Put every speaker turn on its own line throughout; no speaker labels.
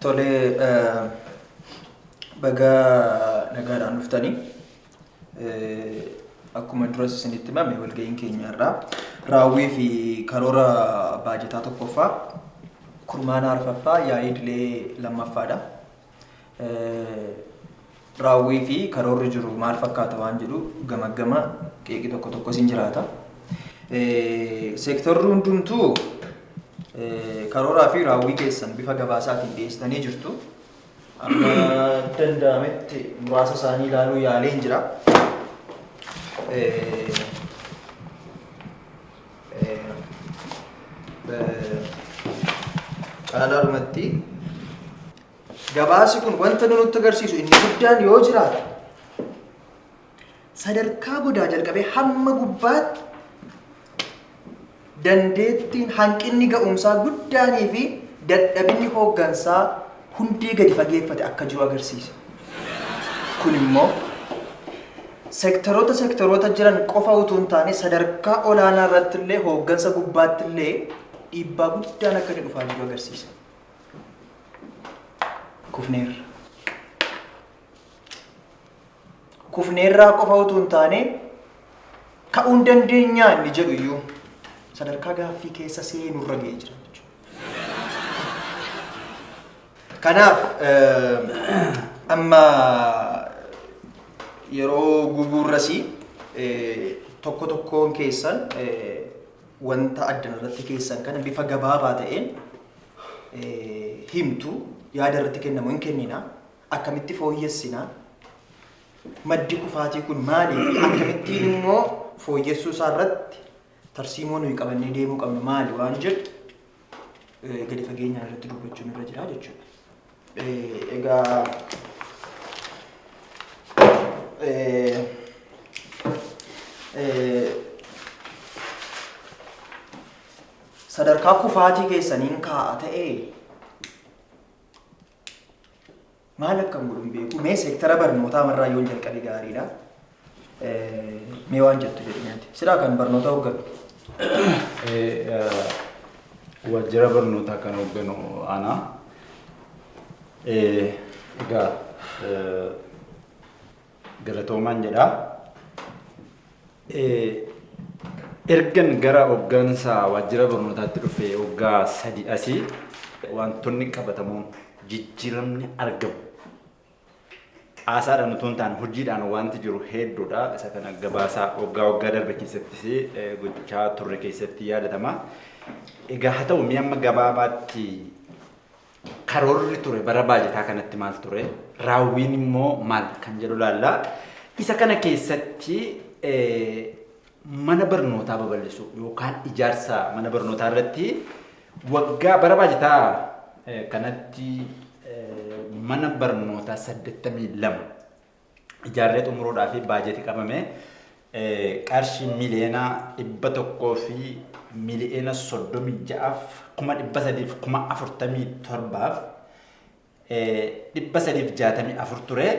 Tole, baga nagaadhaan dhuftanii. Akkuma duras isinitti himame, walga'iin keenya irraa raawwii fi karoora baajetaa tokkoffaa kurmaana arfaffaa yaa'ii idilee lammaffaadha. Raawwii fi karoorri jiru maal fakkaata waan jedhu gamaggama qeeqii tokko tokkos hin jiraata. Seektorri hundumtuu karooraa fi raawwii keessan bifa gabaasaatiin dhiyeessitanii jirtu. Amma danda'ametti muraasa isaanii ilaaluu yaaleen jira. Caalaadhumatti gabaasi kun wanta nutti agarsiisu inni guddaan yoo jiraate, sadarkaa godaa jalqabee hamma gubbaatti dandeettiin hanqinni ga'umsaa guddaanii fi dadhabinni hooggansaa hundee gadi fageeffate akka jiru agarsiisa. Kun immoo seektaroota jiran qofa utuu hin taane, sadarkaa olaanaa irratti illee, hooggansa gubbaatti illee dhiibbaa guddaan akka inni dhufaa jiru agarsiisa. Kufneerra. Kufneerraa qofa utuu hin taane, ka'uun dandeenyaa inni jedhu iyyuu sadarkaa gaaffii keessa seenurra ga'ee jira jechuudha. Kanaaf amma yeroo gubuurrasii tokko tokkoon keessan wanta addan irratti keessan kana bifa gabaabaa ta'een himtu, yaada irratti kennamu hin kennina, akkamitti fooyyessina, maddi kufaatii kun maalii fi akkamittiin immoo fooyyessuu isaa irratti tarsiimoo nuyi qabannee deemuu qabnu maali waan jedhu gadi fageenyaan irratti dubbachuun irra jira jechuudha. Egaa sadarkaa kufaatii keessaniin kaa'a ta'ee maal akkam godhu hin beeku. Mee seektara barnootaa marraa yoon jalqabe gaariidha. Mee waan jettu jedhi nyaati. Silaa kan barnoota hoogganu.
Waajjira barnootaa kan hoogganu ana. Egaa galatoomaan jedha. Ergan gara hooggansa waajjira barnootaatti dhufe waggaa 3 asii wantoonni qabatamuun jijjiiramni argamu. Haasaadhaan utuu hin taane hojiidhaan wanti jiru hedduudha. Isa kana gabaasaa waggaa waggaa darbe keessattis gochaa turre keessatti yaadatama. Egaa haa ta'u, mi'a amma gabaabaatti karoorri ture bara baajataa kanatti maal ture, raawwiin immoo maal kan jedhu laalla. Isa kana keessatti mana barnootaa babal'isuu yookaan ijaarsa mana barnootaa irratti waggaa bara baajataa kanatti mana barnootaa 82 ijaarree xumuruudhaaf baajeti qabame qarshii 136,347,364 ture.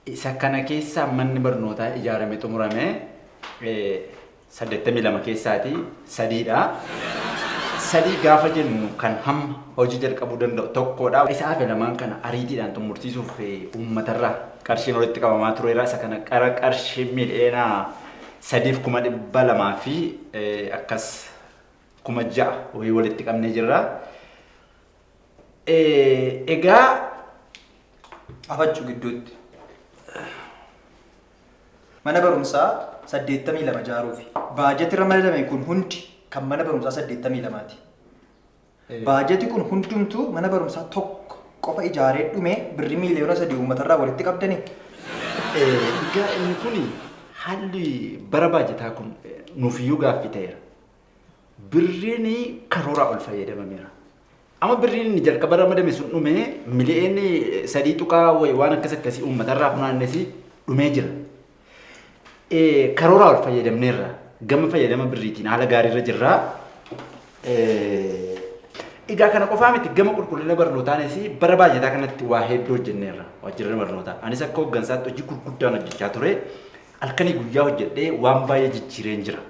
Isa kana keessaa manni barnootaa ijaarame xumurame 82 keessaati sadiidha. Sadii gaafa jennu kan hamma hojii jalqabuu danda'u tokkodha. Isa hafe lamaan kana ariitiidhaan xumursiisuuf uummatarraa qarshiin walitti qabamaa tureera. Isa kana qara qarshii 3,200,000 fi akkas 6,000 wayii walitti qabnee jirra. Egaa
Afachuu gidduutti. Mana barumsaa 82 ijaaruufi. Baajeti ramadame kun hundi kan mana barumsaa 82ti. Baajeti kun hundumtuu mana barumsaa tokko qofa ijaaree dhume, birrii 3 miiliyoona uummatarraa walitti qabdanii?
Egaa inni kun haalli bara baajataa kun nuufiyyuu gaaffii ta'eera. Birriin karooraa ol fayyadamameera. Amma birriin inni jalqaba ramadame sun dhume, 3 miiliyoona tuqaa wayi waan akkas akkasii uummatarraa funaannes dhumee jira. Karooraa ol fayyadamneerra. Gama fayyadama birriitiin haala gaariirra jirra. Egaa kana qofaa miti, gama qulqullina barnootaanis bara baajataa kanatti waa hedduu hojjenneerra waajjirri barnootaa. Anis akka hooggansaatti hojii gurguddaan hojjechaa ture. Halkanii guyyaa hojjedhee waan baay'ee jijjiireen jira.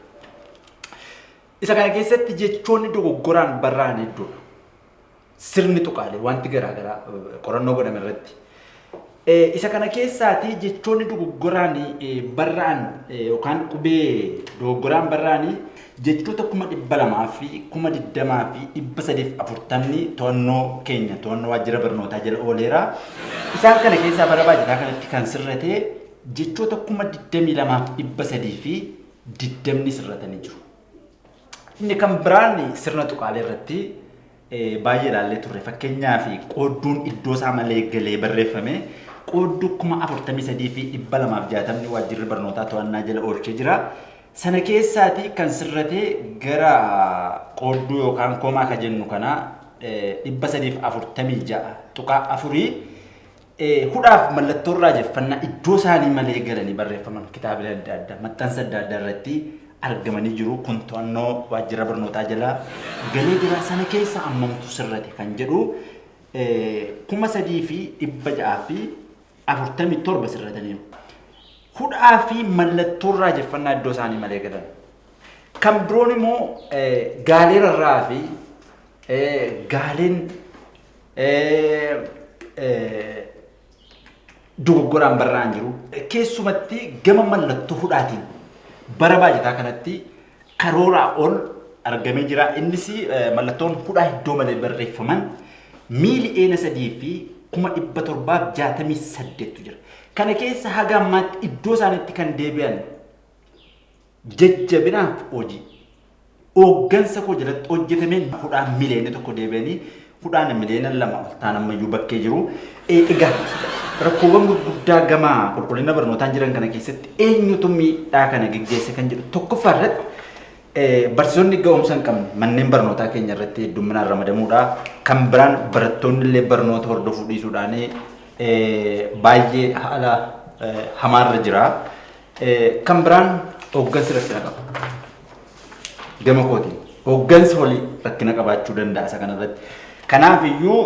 Isa kana keessatti jechoonni dogoggoraan barraa'an hedduudha. Sirni tuqaalee wanti garaagaraa qorannoo godhame irratti. Isa kana keessaatii jechoonni dogoggoraan barraa'an yookaan qubee dogoggoraan barraa'anii jechoota 220,340,340 to'annoo keenya to'annoo waajjira barnootaa jala ooleera. Isaan kana keessaa bara baajataa kanatti kan sirrate jechoota 22,320 sirratanii jiru. Inni kan biraan sirna tuqaalee irratti baay'ee ilaallee turre. Fakkeenyaaf qoodduun iddoo isaa malee galee barreeffame qoodduu 43,260 waajjirri barnootaa to'annaa jala oolchee jira. Sana keessaati kan sirratee gara qoodduu yookaan koomaa ka jennu kana 346.4 hudhaaf mallattoo raajeffannaa iddoo isaanii malee galanii barreeffaman kitaabilee adda addaa maxxansa adda addaa irratti argamanii jiru. Kun to'annoo waajjira barnootaa jala galee jira. Sana keessa ammamtu sirrate kan jedhu 3,647 sirrataniiru. Hudhaa fi mallattoo raajeffannaa iddoo isaanii malee galan. Kan biroon immoo gaalee rarraa fi gaaleen dogoggoraan barraa'an jiru. Keessumatti gama mallattoo hudhaatiin bara baajataa kanatti karooraa ol argamee jira. Innis mallattoon hudhaa iddoo malee barreeffaman 3,768,000tu jira. Kana keessa haga ammaatti iddoo isaaniitti kan deebi'an jajjabinaaf hojii hooggansa koo jalatti hojjetameen hudhaan 1 miliyoona deebi'anii hudhaan 2 miliyoona ol ta'an ammayyuu bakkee jiru. Egaa rakkoowwan gurguddaa gama qulqullina barnootaan jiran kana keessatti eenyutu miidhaa kana geggeesse kan jedhu tokkoffaa irratti barsiisonni ga'umsa hin qabne manneen barnootaa keenya irratti heddumminaan ramadamuudha. Kan biraan barattoonni illee barnoota hordofuu dhiisuudhaan baay'ee haala hamaarra jira. Kan biraan hooggansi rakkina qaba. Gama kootiin hooggansi olii rakkina qabaachuu danda'a isa kanarratti. Kanaaf iyyuu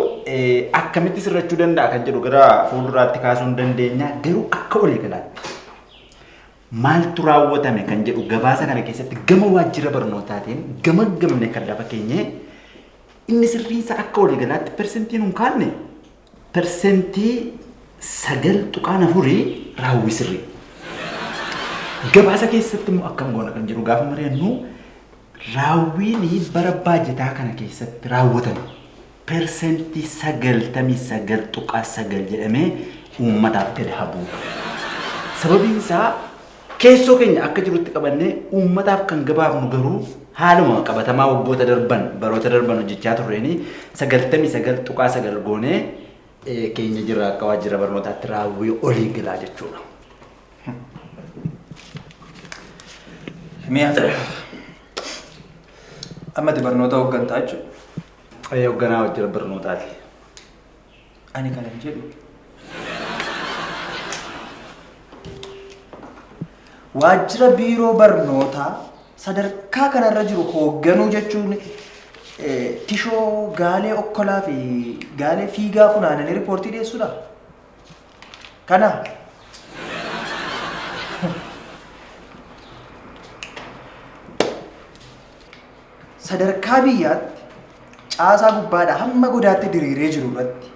akkamitti sirrachuu danda'a kan jedhu gara fuulduraatti kaasuu hin dandeenya. Garuu akka walii galaatti maaltu raawwatame kan jedhu gabaasa kana keessatti gama waajjira barnootaatiin gama gamne kan lafa keenye inni sirriinsa akka walii galaatti persentiin hin kaanne 9.4% raawwii sirrii. Gabaasa keessatti immoo akkam goona kan jedhu gaafa mari'annu raawwiin bara baajataa kana keessatti raawwatame 99.9% jedhamee uummataaf gadi habuu. Sababiin isaa keessoo keenya akka jirutti qabannee uummataaf kan gabaafnu garuu haaluma qabatamaa waggoota darban baroota darban hojjechaa turreeni 99.9 goonee keenya jirra akka waajjira barnootaatti raawwii olii galaa jechuudha.
Mi'a ammati barnoota hooggantaa jechuudha.
Hoogganaa waajjira barnootaati.
Ani kanan jedhu waajjira biiroo barnootaa sadarkaa kanarra jiru hoogganuu jechuun tishoo gaalee okkolaa fi gaalee fiigaa funaananii riippoortii dhiyeessuudha. Kana sadarkaa biyyaatti caasaa gubbaadhaa hamma godaatti diriiree jiru irratti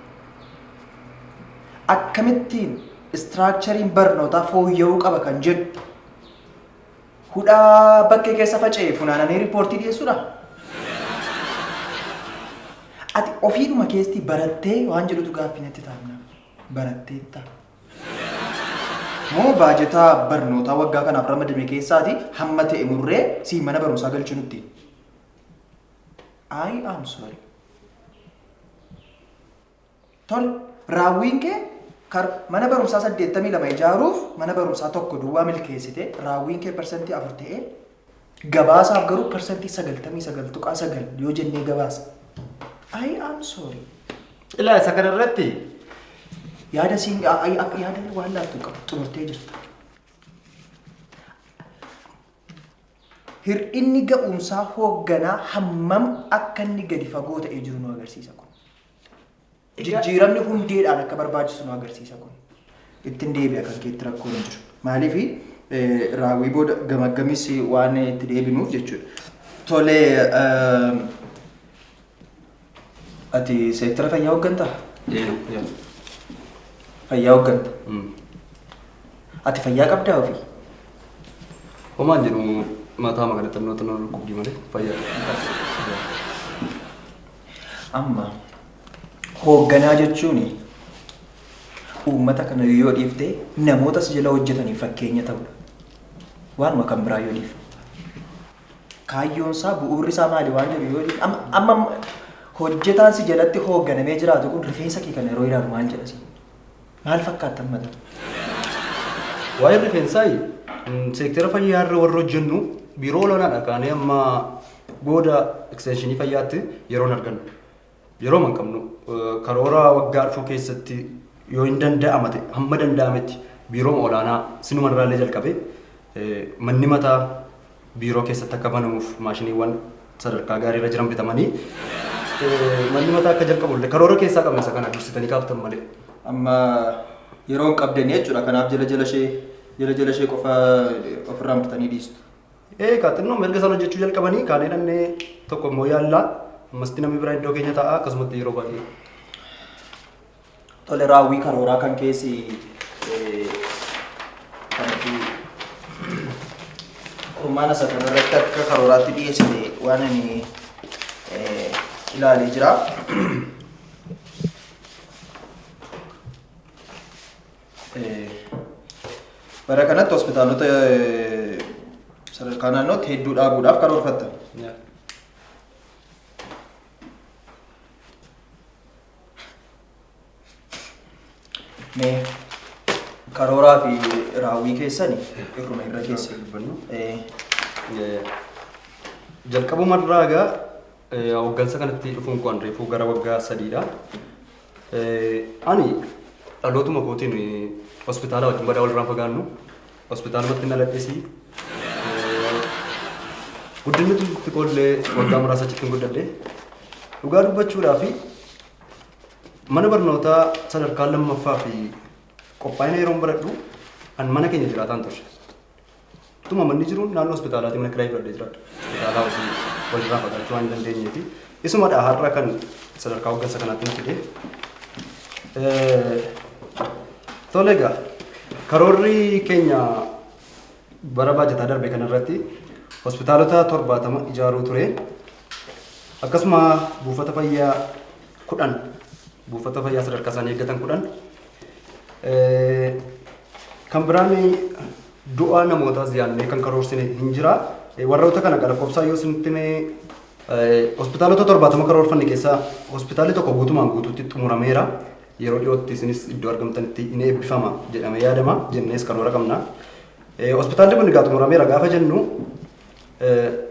akkamittiin structureiin barnootaa fooyya'uu qaba kan jedhu hudhaa bakkee keessa faca'e funaananii riippoortii dhiyeessuudha. Ati ofiidhuma keessatti barattee waan jedhutu gaaffii natti ta'a. Baratteetta. Moo baajetaa barnootaa waggaa kanaaf ramadame keessaati hamma ta'e murree si mana barumsaa galchuu nutti. I am sorry. Tole, raawwiin kee mana barumsaa 82 ijaaruuf mana barumsaa tokko duwwaa milkeessite, raawwiin kee 4% ta'ee gabaasaaf garuu 99.9% yoo jennee gabaasa. I am sorry.
Ilaa isa kanarratti
Yaada siin yaada waan laattu qabu xumurtee jirta. Hir'inni ga'umsaa hoogganaa hammam akka inni gadi fagoo ta'ee jiru nu agarsiisa kun. Jijjiiramni hundeedhaan akka barbaachisu nu agarsiisa kun. Ittiin deebi'a kan keetti rakkoon hin jiru. Maaliif raawwii booda gamaggamis waan itti deebinuuf jechuudha. Tole, Ati seektara fayyaa hooggantaa?
Ee.
Fayyaa hoogganta. Ati fayyaa qabdaa ofii?
Homaan jedhu mataa magaalaa xannoo xannoo dhukkubdii malee fayyaa.
Amma hoogganaa jechuun uummata kana yoo dhiifte namoota si jala hojjetaniif fakkeenya ta'udha. Waanuma kan biraa yoo dhiifte. Kaayyoon isaa bu'uurri isaa maali waan jedhu yoo dhiifte amma hojjetaan si jalatti hoogganamee jiraatu kun rifeensa kee kana yeroo ilaalu maal jedha si? Maal fakkaata amma?
Waa'ee rifeensaa seektara fayyaa irra warra hojjennu biiroo olaanaadha kaanee amma booda ekstenshinii fayyaatti yeroon argannu. Yeroo man qabnu karoora waggaa dhufuu keessatti yoo hin danda'ama ta'e hamma danda'ametti biiroo olaanaa sinuma irraallee jalqabe manni mataa biiroo keessatti akka banamuuf maashiniiwwan sadarkaa gaarii irra jiran bitamanii manni mataa akka jalqabu illee karoora keessaa qabna isa kana dursitanii kaaftan malee.
Amma yeroo hin qabdanii jechuudha kanaaf jala jala ishee qofa ofirraa murtanii dhiistu.
Egaa xinnoo erga isaan hojjechuu jalqabanii kaanee dhannee tokko immoo yaallaa ammasti namni biraa iddoo keenya taa'a akkasumatti yeroo baay'ee.
Tole raawwii karooraa kan keessi kanatti kurmaana isa kanarratti akka karooraatti dhiyeessite waan ani ilaalee jira. Bara kanatti hospitaalota sadarkaa naannootti hedduu dhaabuudhaaf karoorfatta. Mee karooraa fi raawwii keessani irruma irra keessa.
Jalqabuma irraa egaa hooggansa kanatti dhufuun kun reefuu gara waggaa 3dha. Ani dhalootuma kootiin hospitaala wajjin badaa walirraan fagaannu hospitaalumatti dhaladhesi. Guddinni xixiqqoollee waggaa muraasa achitti hin guddadhe. Dhugaa dubbachuudhaa fi mana barnootaa sadarkaa lammaffaa fi qophaa'ina yeroon baradhu an mana keenya jiraataan ture. Tuma manni jiru naannoo hospitaalaatti mana kiraa fudhadhee jiraadha. Hospitaalaa wajjin walirraa fagaachuu waan hin dandeenyeefi isumadha har'a kan sadarkaa hooggansa kanaatti nu fide. Tole egaa karoorri keenya bara baajataa darbe kanarratti hospitaalota 70 ijaaruu ture. Akkasuma buufata fayyaa 10 buufata fayyaa sadarkaa isaanii eeggatan 10 kan biraan du'a namootaas yaadnee kan karoorsine hin jira. Warroota kana lakkoofsaa yoo isinitti hime hospitaalota 70 karoorfanne keessaa hospitaalli tokko guutumaan guutuutti xumurameera. Yeroo dhiyootti isinis iddoo argamtanitti ni eebbifama jedhamee yaadama jennees karoora qabna. Hospitaalli kun egaa xumurameera gaafa jennu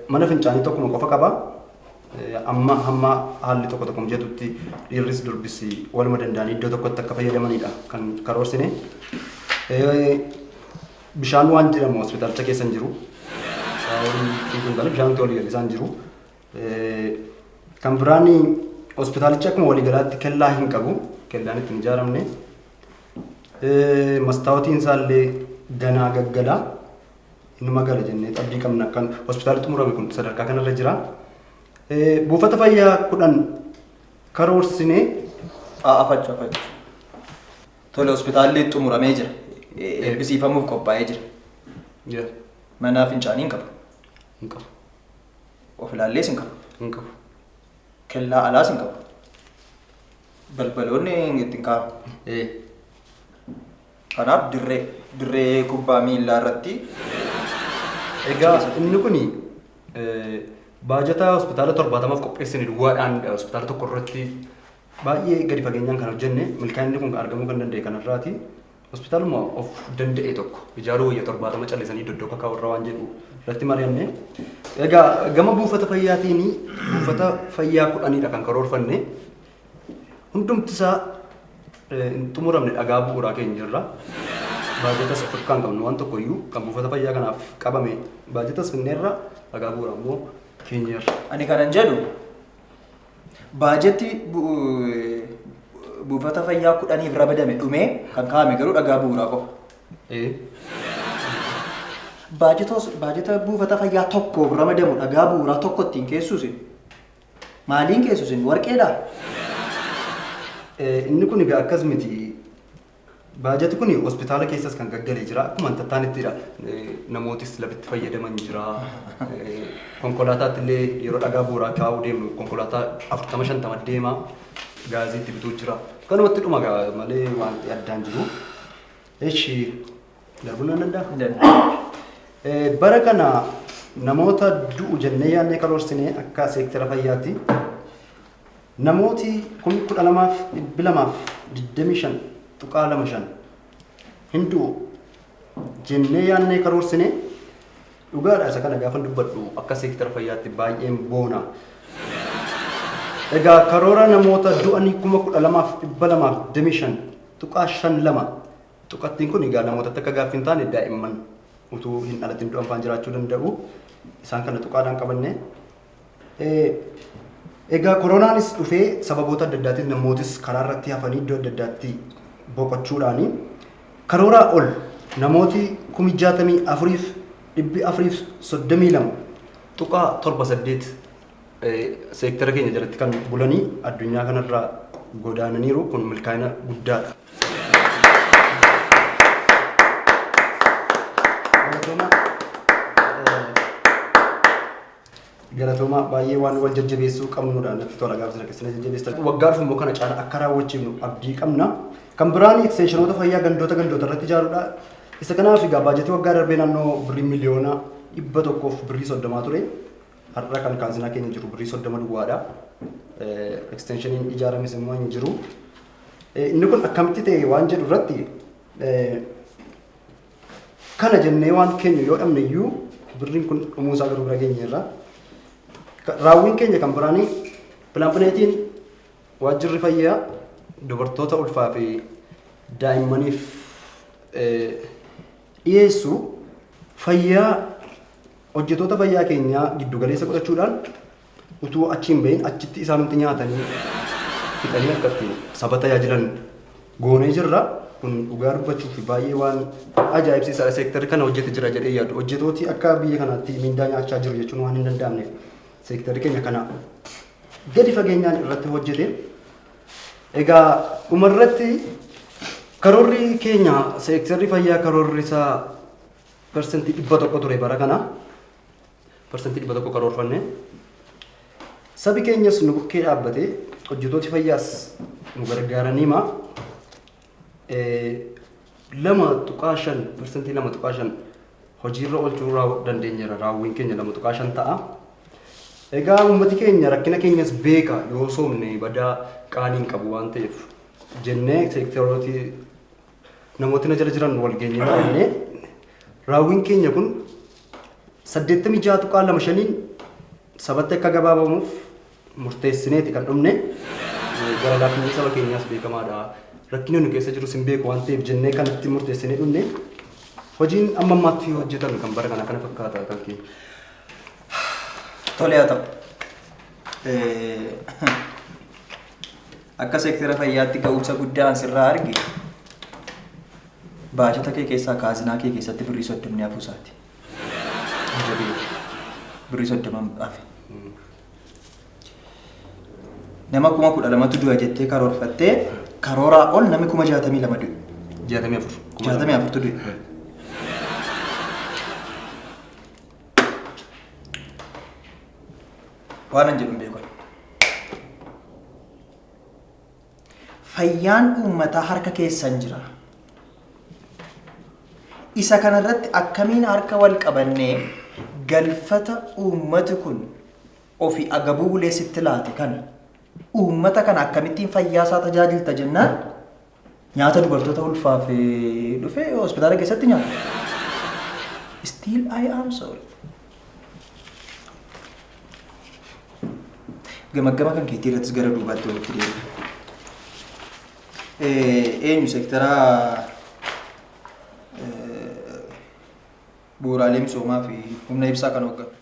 mana fincaanii tokkuma qofa qaba. Amma hamma haalli tokko tokko mijatutti dhiirris durbis waluma danda'anii iddoo tokkotti akka fayyadamanidha kan karoorsine. Bishaan waan jedhamu hospitaalicha keessa hin jiru. Shaaworii bishaan walii galii isaan jiru. Kan biraan hospitaalichi akkuma waliigalaatti kellaa hin qabu. Kellaan ittiin ijaaramne. Mastaawotiin isaallee ganaa gaggalaa. Inuma gala jennee abdii qabna kan hospitaalli xumurame kun sadarkaa kanarra jira. Buufata fayyaa 10 karoorsinee.
Afachu afachu. Tole hospitaalli xumuramee jira. Eebbisiifamuuf qophaa'ee jira. Mana fincaanii hin qabu.
Hin qabu.
Of ilaallees hin qabu.
Hin qabu.
Kellaa alaas hin qabu. Balbaloonni ittiin kaa'amu. Kanaaf dirree kubbaa miillaa irratti.
Egaa inni kuni baajata hospitaala 70 qopheessine duwwaadhaan hospitaala tokko irratti baay'ee gadi fageenyaan kan hojjenne milkaa'inni kun argamuu kan danda'e kanarraati. Hospitaaluma of danda'e tokko ijaaruu wayya 70 callisanii iddoo kakaa'u irra waan jedhu irratti mari'anne. Egaa gama buufata fayyaatiin buufata fayyaa 10dha kan karoorfanne. Hundumti isaa hin xumuramne dhagaa bu'uuraa keenya irra. Baajatas of harkaa hin qabnu waan tokkoyyuu kan buufata fayyaa kanaaf qabame baajatas finneerra dhagaa bu'uuraa immoo keenyarra.
Ani kanan jedhu baajetti buufata fayyaa 10 ramadame dhumee kan kaa'ame garuu dhagaa bu'uuraa qofa. Baajeta buufata fayyaa tokkoof ramadamu dhagaa bu'uuraa tokko ittiin keessuusin. Maaliin keessuusin? Warqeedhaa?
Inni kun egaa akkas miti. Baajati kun hospitaala keessas kan gaggalee jira. Akkuma tattaanittidha. Namootis lafitti fayyadaman jira. Konkolaataatti illee yeroo dhagaa bu'uuraa kaa'uu deemnu konkolaataa 40-50 deema. Gaazii itti bituu jira. Kanumatti dhuma malee wanti addaan jiru. Eshi darbuu nan danda'a? Bara kana namoota du'u jennee yaadnee karoorsinee akka seektara fayyaatti namooti 12,225.25 hin du'u jennee yaadnee karoorsinee dhugaadha. Isa kana gaafa dubbadhu akka seektara fayyaatti baay'een boona. Egaa karoora namoota du'anii 12,225.52 tuqattiin kun egaa namoota akka gaaffii hin taane daa'imman utuu hin dhalatin du'an faan jiraachuu danda'u. Isaan kana tuqaadhaan qabanne. Egaa koronaanis dhufee sababoota adda addaatiin namootis karaa irratti hafanii iddoo adda addaatti boqochuudhaani karooraa ol namooti 64,432.78 seektara keenya jalatti kan bulanii addunyaa kanarraa godaananiiru. Kun milkaa'ina guddaadha. Galatoomaa baay'ee waan wal jajjabeessuu qabnudha natti tola gaafa sana keessatti jajjabeessan. Waggaa dhufu immoo kana caala akka raawwachiifnu abdii qabna. Kan biraan eksteeshinoota fayyaa gandoota gandoota irratti ijaaruudha. Isa kanaaf egaa baajetii waggaa darbee naannoo birrii 130,000,000 ture. Har'a kan kaazinaa keenya jiru birrii 30 duwwaadha. Eksteeshiniin ijaarames immoo hin jiru. Inni kun akkamitti ta'e waan jedhu irratti kana jennee waan keenya yoo dhabne iyyuu birriin kun dhumuusaa garuu bira geenyeerra. Raawwiin keenya kan biraanii pilaanpineetiin waajjirri fayyaa dubartoota ulfaa fi daa'immaniif dhiyeessu fayyaa hojjettoota fayyaa keenyaa giddugaleessa godhachuudhaan utuu achi hin bahin achitti isaanumti nyaatanii fixanii akka itti saba tajaajilan goonee jirra. Kun dhugaa dubbachuuf baay'ee waan ajaa'ibsiisaadha. Seektarri kana hojjete jira jedhee yaadu. Hojjettooti akka biyya kanaatti mindaa nyaachaa jiru jechuun waan hin danda'amneef seektarri keenya kana gadi fageenyaan irratti hojjete. Egaa dhumarratti karoorri keenya seektarri fayyaa karoorri isaa 100% ture bara kana. 100% karoorfanne. Sabi keenyas nu bukkee dhaabbatee hojjettooti fayyaas nu gargaaraniima. 2.5 2.5% hojiirra oolchuu dandeenyeera. Raawwiin keenya 2.5 ta'a. Egaa uummati keenya rakkina keenyas beeka yoo soomne badaa qaanii hin qabu waan ta'eef jennee seektarooti namooti na jala jiran wal geenyee mari'annee raawwiin keenya kun 86.25 sabatti akka gabaabamuuf murteessineeti kan dhumne. Gara laafinni saba keenyaas beekamaadha. Rakkina nu keessa jirus hin beeku waan ta'eef jennee kan itti murteessinee dhumne. Hojiin amma ammaatti hojjetame kan bara kana kana fakkaata kan keenya.
Tole haa ta'u. Akka seektara fayyaatti ga'umsa guddaa sirraa arge baajata kee keessaa kaazinaa kee keessatti birrii 30 hafuu isaati. Birrii 30 hafe. Nama 12,000 du'a jettee karoorfattee karooraa ol namni 62,000 du'e.
64.
64tu du'e. Waan an jedhu hin beeku. Fayyaan uummataa harka keessan jira. Isa kanarratti akkamiin harka wal qabannee galfata uummati kun ofii agabuu bulee sitti laate kana uummata kana akkamittiin fayyaa isaa tajaajilta jennaan nyaata dubartoota ulfaaf dhufe hospitaala keessatti nyaata. Still I am sorry. Gamaggama kan keetii irrattis gara duubaatti walitti deebi'a. Eenyu seektara bu'uuraalee misoomaa fi humna ibsaa kan hoogganu?